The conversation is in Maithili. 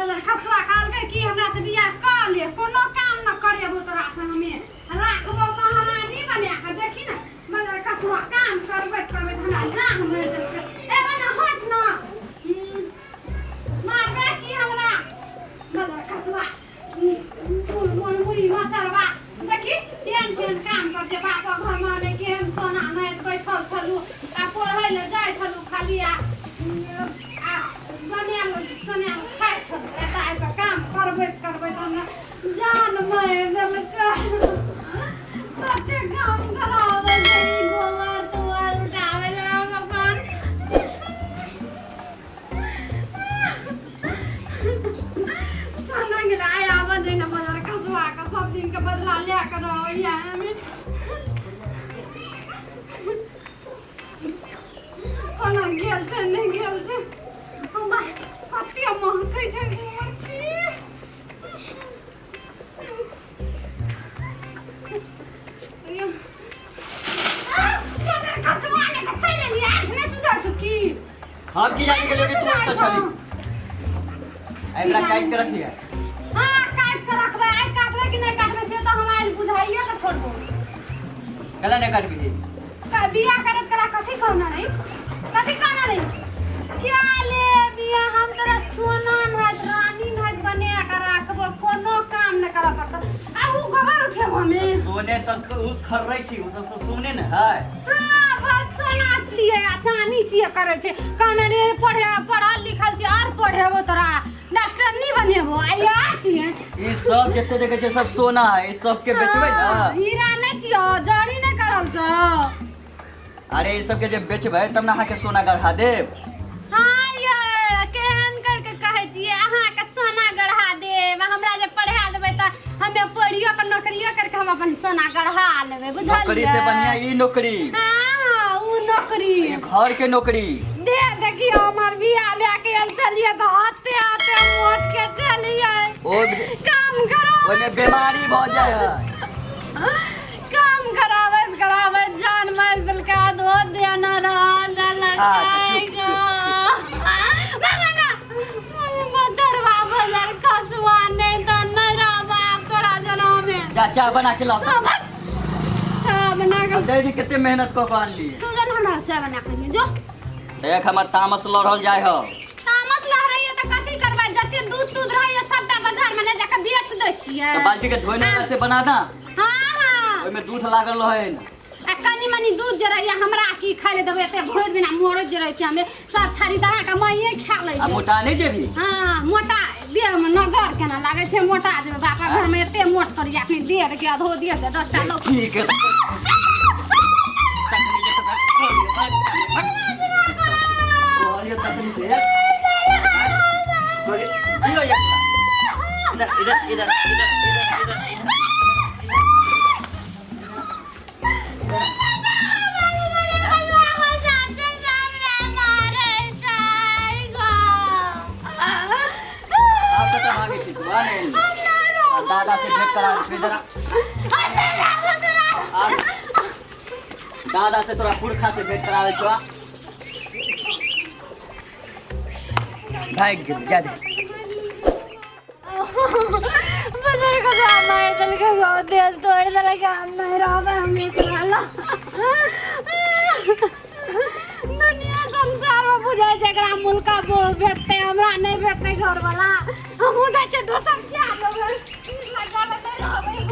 बजर खसुआ कहलकै कि हमरा से बियाह कऽ ले, कोनो काम न करेबो तोरा से, हमे राखबो महारानी बना के। देखी ने बजर खसुआ काम करबैत करबैत हमरा जान मारि देलकै। ए बना हट न, मारबे की हमरा बजर खसुआ मुड़ी मसरबा। देखी केहन केहन काम करते बाप घरमे, हमे केहन सोना नाहित बैठल छलू आ पढ़ै लए जाइ छलू खाली आ आ बनायल सोनायल खाइ छलू। एतऽ आबि कऽ काम करबैत करबैत हमरा जान मारि देलकै। कते काम कराबै छै ई, गोबर तोबर उठाबै लए। हम अपन खाना गेला आइ आबऽ दे ने बजार खसुआ के, सब दिन के बदला लए के रहैया। हमे कोना गेल छै, नहि गेल छै। हमरा कते महकै छै गोबर छी। खसुआ ले के चलि एलियै, नहि सुधर छौ की? हम की जानी गेलियो कि तू एतऽ छली। एकरा काटि के रखिए। हाँ, काटि के रखबै। आइ काटबै कि नहि काटबै से तऽ हम आइ बुझाइए के छोड़बो। कला नहि काटबी? बियाह करत कला कथी कहना रही, कथी कहना रही? क्या ले बियाह, हम तोरा सोना नहत रानी नहत बने के राखबो, कोनो काम नहि करऽ पड़तो। आ उ गोबर उठेबो हमे। सोने तक उ खर्रै छी, उ सब तो सोने ने है। हाँ, बस सोना छियै आ चानी छियै करै छै। कहने रे पढ़े, पढ़ल लिखल छियै और पढ़ेबो तोरा, डॉक्टर नहीं बनेबो। आ या छियै। ई सब जते देखै छै सब सोना है, ई सब के बेचबै ने। हाँ, हीरा नहीं छियो, जड़ी नहीं करल छौ। अरे ई सब के जे बेचबै तब ने अहाँके सोना गढ़ा देब। हाँ ये केहन करके कहै छियै अहाँके सोना गढ़ा देब। हमरा जे पढ़ा देबै तऽ हमे पढ़ियो के नौकरियो करके हम अपन सोना गढ़ा लेबै, बुझलियै? नौकरी से बढ़िया ई नौकरी। हाँ, उ नौकरी, ई घर के नौकरी। दे देखियो, हमर बियाह भए के आयल छलियै तऽ हाथे हाथे मोट के छलियै। ओ काम करा ओहिमे बीमारी भऽ जाइ है। काम कराबैत कराबैत जान मारि देलकै, धो देना रहल देलकै। अच्छा, चुप, चुप, बाबा ना बजरवा बजर खसुआ, नहि तऽ नहि रहबा आब तोरा जनमे। जा, चाय बना के लाओ। चाय बना के देख कते मेहनत कऽ के आनलियै। तू जन हमरा चाय बना के दे, जो। देख, हमर तामस लड़ल जाइ हो। तामस लहरैया तऽ कथी करबै? जते दूध तूध रहैया सबटा बाजार में ले जाके बेच दै छियै। तऽ बाल्टी के धोने वाला से बना दा। हाँ। ओहिमे दूध लागल रहै ने। आ कनी मनी दूध जे रहैया हमरा की खाइ ले देबै? एते भरि दिना मरैत जे रहै छियै हमे, सब छाड़ी दहा के माइए खा लै आ छै। मोटा नहि जेबही? हाँ, मोटा देह में नजर केना लागै छै? मोटा जेबै? बापा घर में एते मोट करिया, अखनी देह देखियौ अधो देह छै 10टा लोक। ठीक है, तखनी जे तोरा कहलियो तखनी से कहलियो, दियो एक इधर इधर इधर इधर इधर इधर इधर। आप कतऽ भागै छी तू? आ ने, दादा से भेंट करा दे इधर आ। आ, दादा से तोरा पुरखा से भेंट करा दै छौ। आ। भागि गेल, जा दे। बजर के मारि देलकै गो, देह तोड़ि देलकै। हम नहि रहबै, हम एकरा लऽ। दुनिया संसार में बुझै छै एकरा मुल्का बहु भेटतै, हमरा नहि भेटतै घरवाला। हमहूँ जाइ छियै दोसर बियाह लेबै, मिथिला जाबै नहि रहबै।